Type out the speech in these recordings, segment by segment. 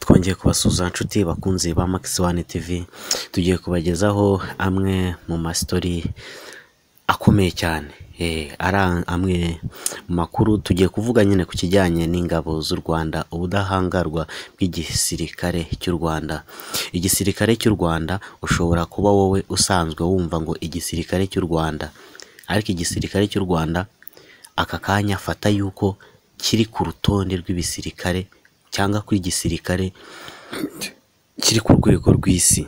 Twongeye kubasuhuza nshuti bakunzi ba Max One TV, tugiye kubagezaho amwe mu masitori akomeye cyane, ari amwe mu makuru tugiye kuvuga nyine ku kijyanye n'ingabo z'u Rwanda, ubudahangarwa bw'igisirikare cy'u Rwanda. Igisirikare cy'u Rwanda ushobora kuba wowe usanzwe wumva ngo igisirikare cy'u Rwanda, ariko igisirikare cy'u Rwanda aka kanya fata yuko kiri ku rutonde rw'ibisirikare cyangwa ku igisirikare kiri ku rwego rw'isi.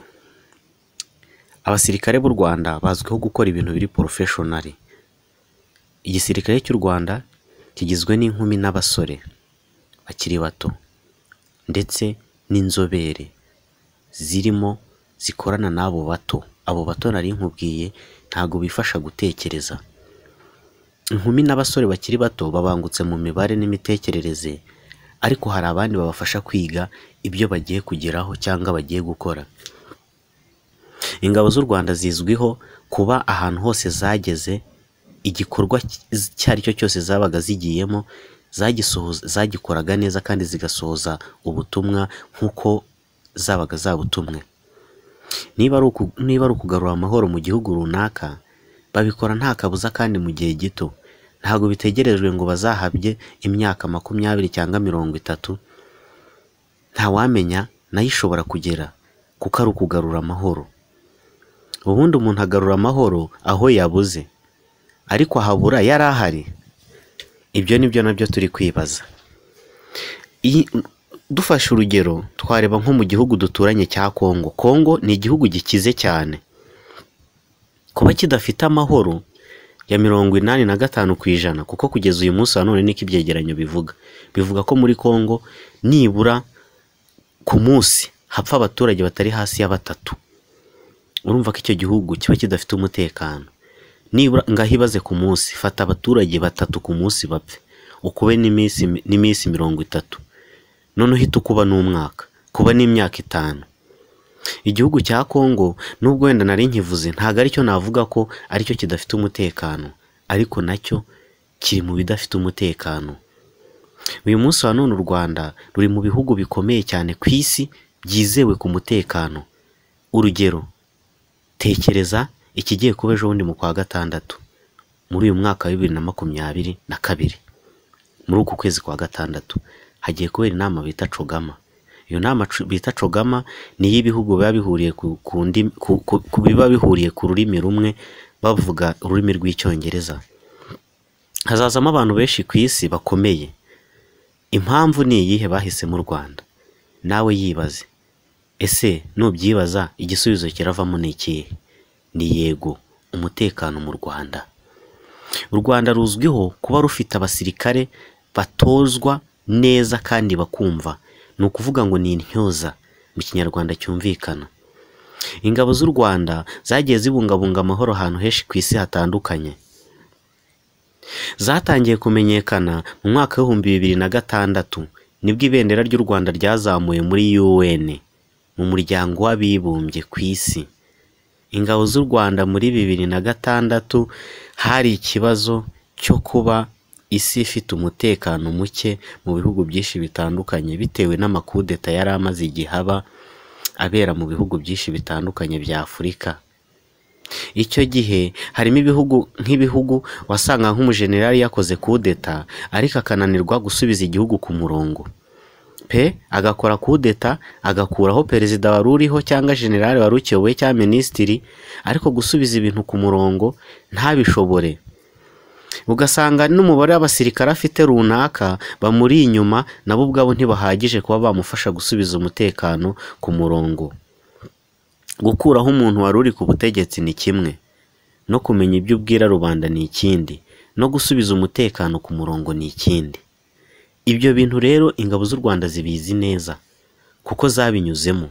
Abasirikare b'u Rwanda bazwiho gukora ibintu biri professional. Igisirikare cy'u Rwanda kigizwe n'inkumi n'abasore bakiri bato ndetse n'inzobere zirimo zikorana n'abo bato. Abo bato nari nkubwiye ntago bifasha gutekereza. Inkumi n'abasore bakiri bato babangutse mu mibare n'imitekerereze, ariko hari abandi babafasha kwiga ibyo bagiye kugeraho cyangwa bagiye gukora. Ingabo z'u Rwanda zizwiho kuba ahantu hose zageze igikorwa icyo ari cyo cyose zabaga zigiyemo zagikoraga neza kandi zigasohoza ubutumwa nk'uko zabaga zabutumwe. Niba ari ukugarura amahoro mu gihugu runaka, babikora nta kabuza kandi mu gihe gito. Ntabwo bitegerejwe ngo bazahabye imyaka 20 cyangwa 30, ntawamenya nayo ishobora kugera kuko ari ukugarura amahoro. Ubundi umuntu agarura amahoro aho yabuze, ariko ahabura yari ahari. Ibyo nibyo nabyo turi kwibaza. Dufashe urugero twareba nko mu gihugu duturanye cya Kongo. Kongo ni igihugu gikize cyane, kuba kidafite amahoro ya 85%, kuko kugeza uyu munsi wa none niko ibyegeranyo bivuga. Bivuga ko muri Kongo nibura ku munsi hapfa abaturage batari hasi ya 3. Urumva ko icyo gihugu kiba kidafite umutekano. Nibura ngaho ibaze ku munsi, fata abaturage 3 ku munsi bapfe, ukube n'iminsi 30, none uhita ukuba n'umwaka, kuba n'imyaka 5. Igihugu cya Kongo nubwo wenda nari nkivuze ntago aricyo navuga ko aricyo kidafite umutekano, ariko nacyo kiri mu bidafite umutekano. Uyu munsi wa none u Rwanda ruri mu bihugu bikomeye cyane ku isi byizewe ku mutekano. Urugero, tekereza ikigiye kuba ejo bundi mu kwa gatandatu muri uyu mwaka wa 2022, muri uku kwezi kwa gatandatu hagiye kubera inama bita Cogama. Iyo nama bita Cogama ni iy'ibihugu biba bihuriye biba bihuriye ku rurimi rumwe, bavuga ururimi rw'Icyongereza. Hazazamo abantu benshi ku isi bakomeye. Impamvu ni iyihe bahisemo u Rwanda? Nawe yibaze. Ese nubyibaza igisubizo kiravamo ni ikihe? Ni yego, umutekano mu Rwanda. U Rwanda ruzwiho kuba rufite abasirikare batozwa neza kandi bakumva. Ni ukuvuga ngo ni intyoza mu Kinyarwanda cyumvikana. Ingabo z'u Rwanda zagiye zibungabunga amahoro ahantu henshi ku isi hatandukanye. Zatangiye kumenyekana mu mwaka wa 2006, nibwo ibendera ry'u Rwanda ryazamuye muri UN, mu muryango w'abibumbye ku isi. Ingabo z'u Rwanda muri 2006 hari ikibazo cyo kuba isi ifite umutekano muke mu bihugu byinshi bitandukanye bitewe n'amakudeta yari amaze igihe aba abera mu bihugu byinshi bitandukanye bya Afurika. Icyo gihe harimo ibihugu nk'ibihugu wasanga nk'umujenerali yakoze kudeta ariko akananirwa gusubiza igihugu ku murongo pe, agakora kudeta agakuraho perezida wari uriho cyangwa generali wari ukiyoboye cyangwa minisitiri, ariko gusubiza ibintu ku murongo ntabishobore. Ugasanga n'umubare w'abasirikare afite runaka bamuri inyuma nabo ubwabo ntibahagije kuba bamufasha gusubiza umutekano ku murongo. Gukuraho umuntu wari uri ku butegetsi ni kimwe, no kumenya ibyo ubwira rubanda ni ikindi, no gusubiza umutekano ku murongo ni ikindi. Ibyo bintu rero ingabo z'u Rwanda zibizi neza kuko zabinyuzemo.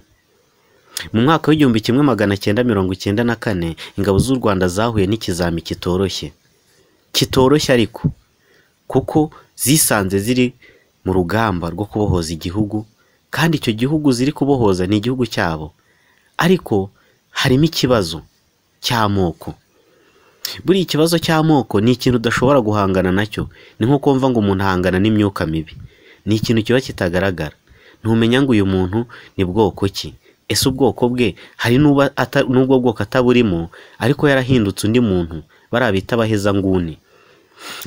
Mu mwaka wa 1994 ingabo z'u Rwanda zahuye n'ikizami kitoroshye. Kitoroshye ariko kuko zisanze ziri mu rugamba rwo kubohoza igihugu, kandi icyo gihugu ziri kubohoza ni igihugu cyabo, ariko harimo ikibazo cy'amoko. Buri ikibazo cy'amoko ni ikintu udashobora guhangana nacyo. Ni nko kumva ngo umuntu ahangana n'imyuka mibi, ni ikintu kiba kitagaragara. Ntumenya ngo uyu muntu ni bwoko ki, ese ubwoko bwe hari n'ubwo bwoko ataburimo, ariko yarahindutse undi muntu, bariya bita abahezanguni.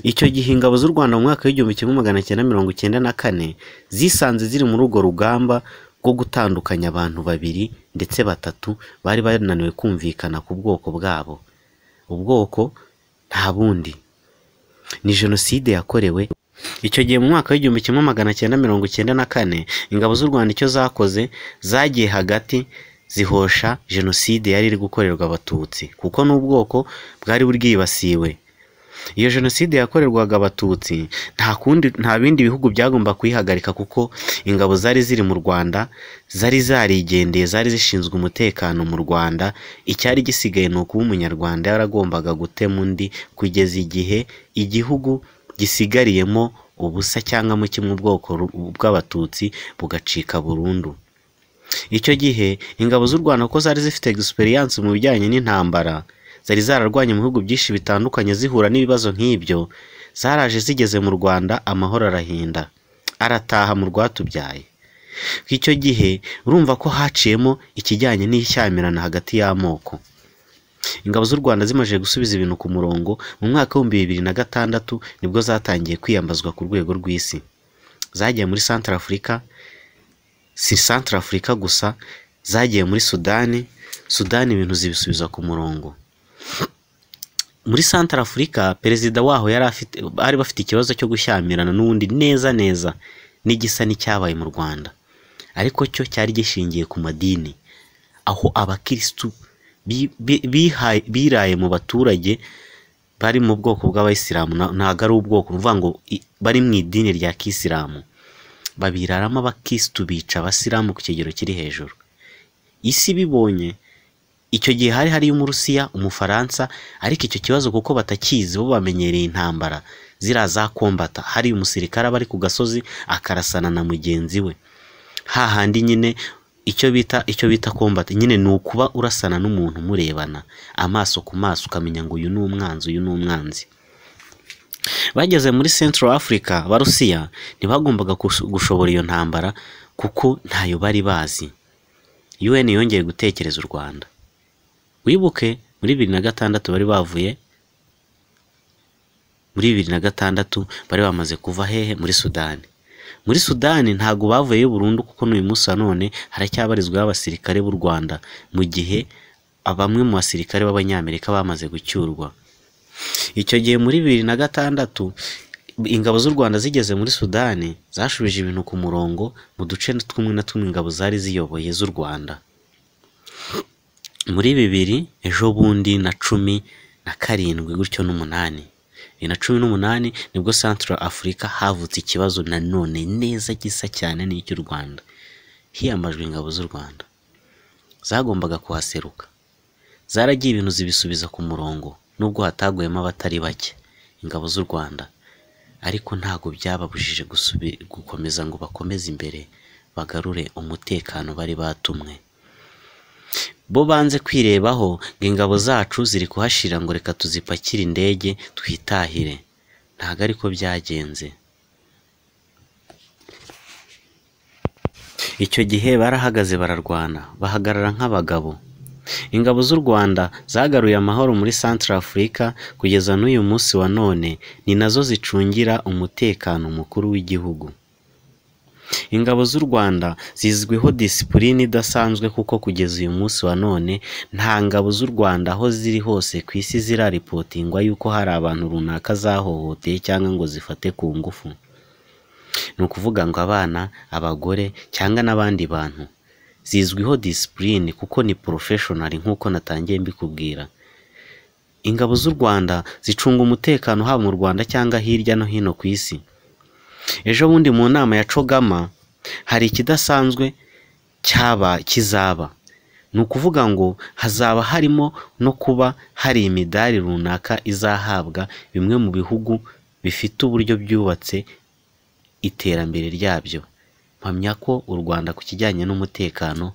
Icyo gihe ingabo z'u Rwanda mu mwaka w'1994 zisanze ziri muri urwo rugamba rwo gutandukanya abantu babiri ndetse batatu bari bananiwe kumvikana ku bwoko bwabo. Ubwoko nta bundi, ni jenoside yakorewe. Icyo gihe mu mwaka w'1994 ingabo z'u Rwanda icyo zakoze, zagiye hagati zihosha jenoside yari iri gukorerwa Abatutsi, kuko n'ubwoko bwari bwibasiwe. Iyo jenoside yakorerwaga Abatutsi nta kundi, nta bindi bihugu byagomba kuyihagarika, kuko ingabo zari ziri mu Rwanda zari zarigendeye, zari zishinzwe umutekano mu Rwanda. Icyari gisigaye ni ukuba Umunyarwanda yaragombaga gutema undi kugeza igihe igihugu gisigariyemo ubusa cyangwa mu kimwe ubwoko bw'Abatutsi bugacika burundu. Icyo gihe ingabo z'u Rwanda kuko zari zifite experience mu bijyanye n'intambara, zari zararwanye mu bihugu byinshi bitandukanye zihura n'ibibazo nk'ibyo, zaraje zigeze mu Rwanda amahoro arahinda, arataha mu rwatubyaye. Icyo gihe urumva ko haciyemo ikijyanye n'ishyamirana hagati y'amoko. Ingabo z'u Rwanda zimaze gusubiza ibintu ku murongo mu mwaka w'2006 nibwo zatangiye kwiyambazwa ku rwego rw'isi. Zagiye muri Centrafrica, si Centrafrica gusa, zagiye muri Sudani, Sudani ibintu zibisubiza ku murongo. Muri Centrafrica perezida waho yari afite, bari bafite ikibazo cyo gushyamirana n'ubundi neza neza n'igisa n'icyabaye mu Rwanda, ariko cyo cyari gishingiye ku madini, aho abakirisitu biraye mu baturage bari mu bwoko bw'abayisilamu, ntabwo ari ubwoko, ni ukuvuga ngo bari mu idini rya kisilamu, babiraramo abakirisitu bica abasilamu ku kigero kiri hejuru. Isi bibonye icyo gihe hari hariyo Umurusiya, Umufaransa, ariko icyo kibazo kuko batakizi, bo bamenyereye intambara ziriya za kombata, hari umusirikare aba ari ku gasozi akarasana na mugenzi we, hahandi nyine icyo bita kombata nyine ni ukuba urasana n'umuntu murebana amaso ku maso, ukamenya ngo uyu ni umwanzi, uyu ni umwanzi. Bageze muri Central Africa, Abarusiya ntibagombaga gushobora iyo ntambara kuko ntayo bari bazi. UN yongeye gutekereza u Rwanda. Wibuke muri 2006 bari bavuye muri 2006 bari bamaze kuva hehe? Muri Sudani. Muri Sudani ntago bavuyeyo burundu, kuko n'uyu munsi wa none haracyabarizwaho abasirikare b'u Rwanda, mu gihe bamwe mu basirikare b'Abanyamerika bamaze gucyurwa. Icyo gihe muri 2006 ingabo z'u Rwanda zigeze muri Sudani zashubije ibintu ku murongo mu duce tumwe na tumwe ingabo zari ziyoboye z'u Rwanda. Muri 2017 gutyo n'umunani, 2018 nibwo Central Africa havutse ikibazo nanone neza gisa cyane n'icy'u Rwanda. Hiyambajwe ingabo z'u Rwanda zagombaga kuhaseruka, zaragiye ibintu zibisubiza ku murongo, nubwo hataguyemo abatari bake ingabo z'u Rwanda, ariko ntago byababujije gukomeza ngo bakomeze imbere bagarure umutekano bari batumwe. Bo banze kwirebaho ngo ingabo zacu ziri kuhashira ngo reka tuzipakire indege twitahire, ntago ariko byagenze. Icyo gihe barahagaze bararwana, bahagarara nk'abagabo. Ingabo z'u Rwanda zagaruye amahoro muri Centrafrica kugeza n'uyu munsi wa none, ni nazo zicungira umutekano mukuru w'igihugu. Ingabo z'u Rwanda zizwiho disipurine idasanzwe, kuko kugeza uyu munsi wa none nta ngabo z'u Rwanda aho ziri hose ku isi ziraripotingwa yuko hari abantu runaka zahohoteye cyangwa ngo zifate ku ngufu. Ni ukuvuga ngo abana, abagore cyangwa n'abandi bantu. Zizwiho disipurine kuko ni professional nk'uko natangiye mbikubwira. Ingabo z'u Rwanda zicunga umutekano haba mu Rwanda cyangwa hirya no hino ku isi. Ejo bundi mu nama ya Cogama hari ikidasanzwe cyaba kizaba, ni ukuvuga ngo hazaba harimo no kuba hari imidari runaka izahabwa bimwe mu bihugu bifite uburyo byubatse iterambere ryabyo. Mpamya ko u Rwanda ku kijyanye n'umutekano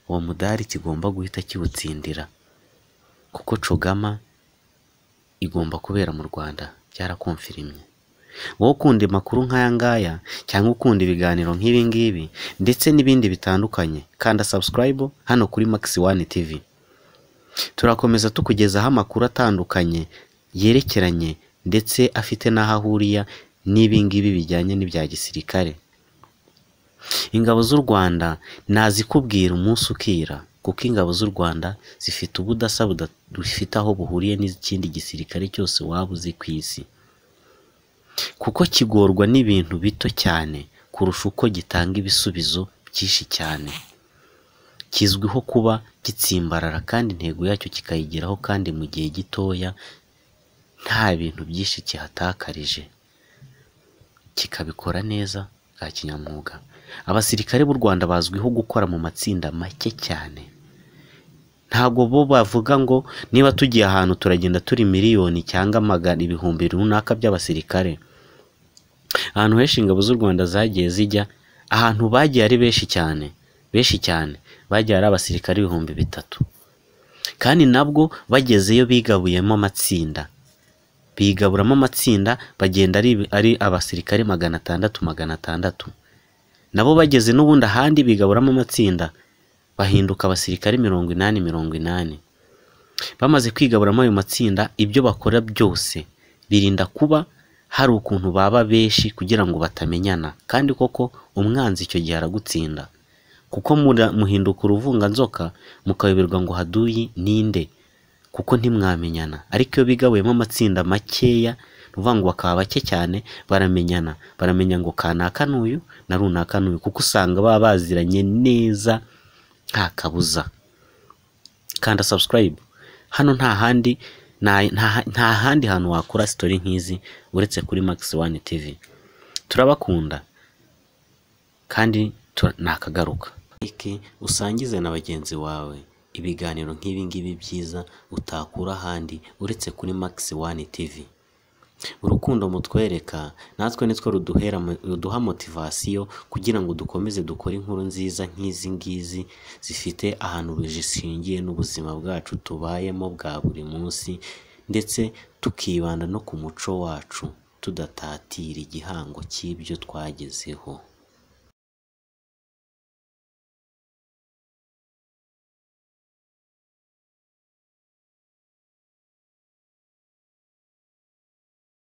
uwo mudari kigomba guhita kiwutsindira, kuko Cogama igomba kubera mu Rwanda, byarakonfirimye. Wowe ukunda amakuru nk'aya ngaya cyangwa ukunda ibiganiro nk'ibi ngibi ndetse n'ibindi bitandukanye, kanda subscribe hano kuri Max One TV. Turakomeza tukugezaho amakuru atandukanye yerekeranye ndetse afite n'aho ahuriye n'ibi ngibi bijyanye n'ibya gisirikare. Ingabo z'u Rwanda nazikubwira umunsi ukira, kuko ingabo z'u Rwanda zifite ubudasa bufite aho buhuriye n'ikindi gisirikare cyose waba uzi ku isi, kuko kigorwa n'ibintu bito cyane kurusha uko gitanga ibisubizo byinshi cyane. Kizwiho kuba gitsimbarara kandi intego yacyo kikayigeraho kandi mu gihe gitoya, nta bintu byinshi kihatakarije, kikabikora neza bwa kinyamwuga. Abasirikare b'u Rwanda bazwiho gukora mu matsinda make cyane. Ntabwo bo bavuga ngo niba tugiye ahantu turagenda turi miliyoni cyangwa magana ibihumbi runaka by'abasirikare. Ahantu henshi ingabo z'u Rwanda zagiye zijya, ahantu bagiye ari benshi cyane, benshi cyane, bagiye ari abasirikare 3000. Kandi nabwo bagezeyo bigabuyemo amatsinda, bigaburamo amatsinda bagenda ari abasirikare 600 600. Nabo bageze n'ubundi ahandi bigaburamo amatsinda bahinduka abasirikare 80 80. Bamaze kwigaburamo ayo matsinda, ibyo bakora byose birinda kuba hari ukuntu baba benshi kugira ngo batamenyana, kandi koko umwanzi icyo gihe aragutsinda, kuko muhinduka uruvunganzoka mukayoberwa ngo haduyi ninde, kuko ntimwamenyana. Ariko iyo bigabuyemo amatsinda makeya, ni ukuvuga ngo bakaba bake cyane, baramenyana, baramenya ngo kanaka n'uyu na runaka n'uyu, kuko usanga baba baziranye neza nta kabuza. Kanda subscribe hano, nta handi nta handi hantu wakura story nk'izi uretse kuri Max One TV. Turabakunda kandi nakagaruka. Like usangize na bagenzi wawe ibiganiro nk'ibi ngibi byiza utakura ahandi uretse kuri Max One TV. Urukundo mutwereka natwe nitwo ruduha motivasiyo kugira ngo dukomeze dukore inkuru nziza nk'izi ngizi zifite ahantu zishingiye n'ubuzima bwacu tubayemo bwa buri munsi, ndetse tukibanda no ku muco wacu tudatatira igihango cy'ibyo twagezeho.